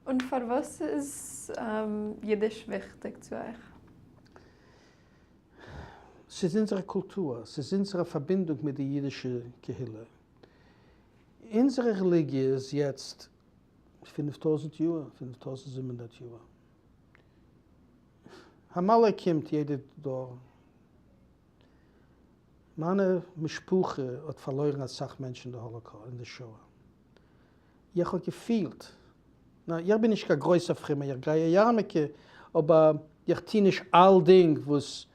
און פארוואס איז אידיש וויכטיג צו אייך? ס'איז אונזערע קולטור, ס'איז אונזערע פארבינדונג מיט די אידישע קהילה. אונזערע רעליגיע איז יעצט 5000 יאר, 5700 יאר. המלא קומט יעדע דור. מיינע משפחה האט פארלוירן אסאך מענטשן אין די Holocaust, אין די שואה. איך האב געפילט, נא, איך בין נישט קיין גרויסער פרומער, איך גיי א יארמולקע, אבער איך טו נישט אלדינג וואס,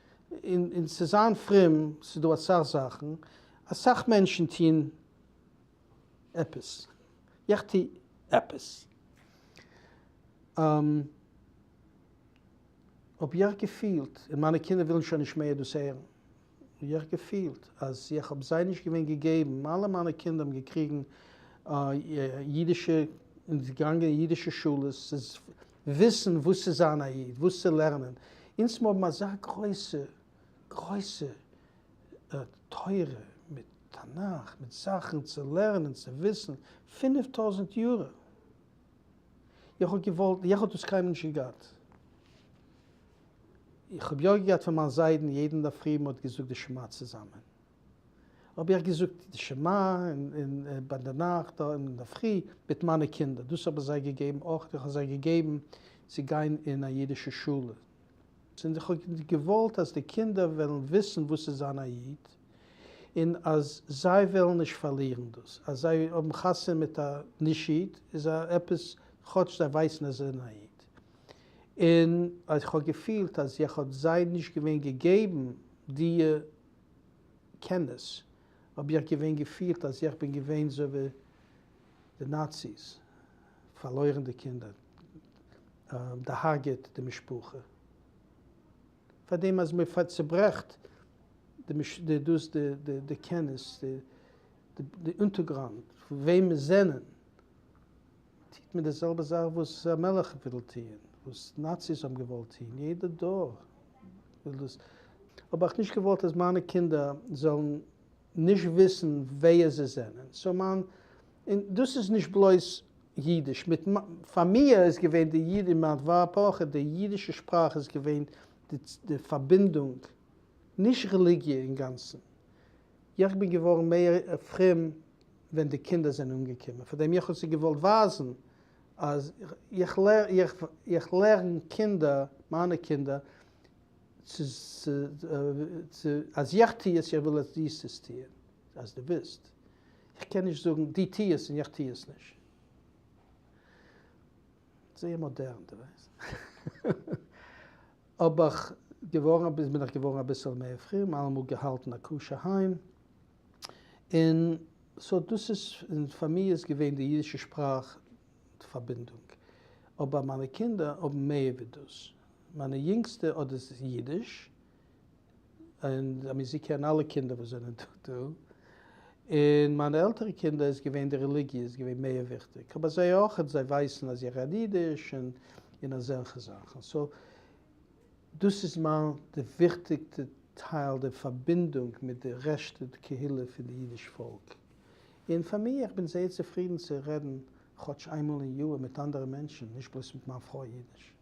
און צו זיין פרום, ס'איז דא אסאך זאכן, אסאך מענטשן טוהן עפעס, איך טו עפעס. האב איך געפילט, און מיינע קינדער ווילן שוין נישט מער דאס הערן, האב איך געפילט אז איך האב זיי נישט געווען געגעבן, אלע מיינע קינדער האבן געקריגן אידישע, און געגאנגען אין אידישע שולעס, ס'איז וויסן וואס צו זיין א איד, וואס צו לערנען, אונז מיר האבן אזא גרויסע גרויסע תורה מיט תנך, מיט זאכן צו לערנען, צו וויסן, 5000 יאר. איך האב געוואלט, איך האב דאס קיינמאל נישט געהאט. איך האב יא געהאט פון מיין זיידן יעדן אינדערפרי מען האט געזאגט די שמע צוזאמען. האב איך געזאגט די שמע און ביי די נאכט און אינדערפרי מיט מיינע קינדער. דאס האב איך זיי געגעבן אויך, איך האב זיי געגעבן צו גיין אין א אידישע שולע. און איך האב געוואלט אז די קינדער וועלן וויסן וואס איז זיין א איד, און אז זיי וועלן נישט פארלירן דאס, אז זיי האבן חתונה מיט א נישט איד איז א עפעס, כאטש זיי ווייסן אז זיי זענען א איד. און איך האב געפילט אז איך האב זיי נישט געווען געגעבן די קענעס, האב איך געווען געפילט אז איך בין געווען אזוי ווי די נאציס, פארלוירן די קינדער, דערהארגעט די משפחה. פאר דעם אז מען צוברעכט די דאס די קענעס, די אונטערגרונט פון וועם מיר זענען, טוט מען די זעלבע זאך וואס המלך וויל טוען, וואס נאציס האבן געוואלט טוען, יעדע דור וויל דאס. האב איך נישט געוואלט אז מיינע קינדער זאלן נישט וויסן ווער זיי זענען, so מיין, און דאס איז נישט בלויז אידיש, מיט פאר מיר איז געווען די איד אין מיין עפאכע, די אידישע שפראך איז געווען די פארבינדונג, נישט רעליגיע אינגאנצן. איך בין געווארן מער פרום ווען די קינדער זענען אנגעקומען, פאר דעם איך האב זיי געוואלט ווייזן אז איך לערן קינדער, מיינע קינדער, צו אז איך טו עס, איך וויל אז דו זאלסט עס טוען, אז דו ווילסט. איך קען נישט זאגן דו טו עס און איך טו עס נישט. זייער מאדערן, דו ווייסט. האב איך געווארן, בין איך געווארן אביסל מער פרום, אלעמאל געהאלטן א כשר היים. און so דאס איז, און פאר מיר איז געווען די אידישע שפראך די פארבינדונג. אבער מיינע קינדער האבן מער ווי דאס. מיינע יונגסטע האט עס אידיש, און I mean זיי קענען אלע קינדער וואס זענען דא, און מיינע עלטערע קינדער איז געווען די רעליגיע איז געווען מער וויכטיג, אבער זיי אויך, זיי ווייסן אז איך רעד אידיש און און אזעלכע זאכן, so דאס איז מיין די וויכטיגסטע טייל די פארבינדונג מיט די רעשטע קהילה פון די אידיש פאלק, און פאר מיר איך בין זייער צופרידן צו רעדן כאטש איינמאל אין יאר מיט אנדערע מענטשן, נישט בלויז מיט מיין פרוי אידיש.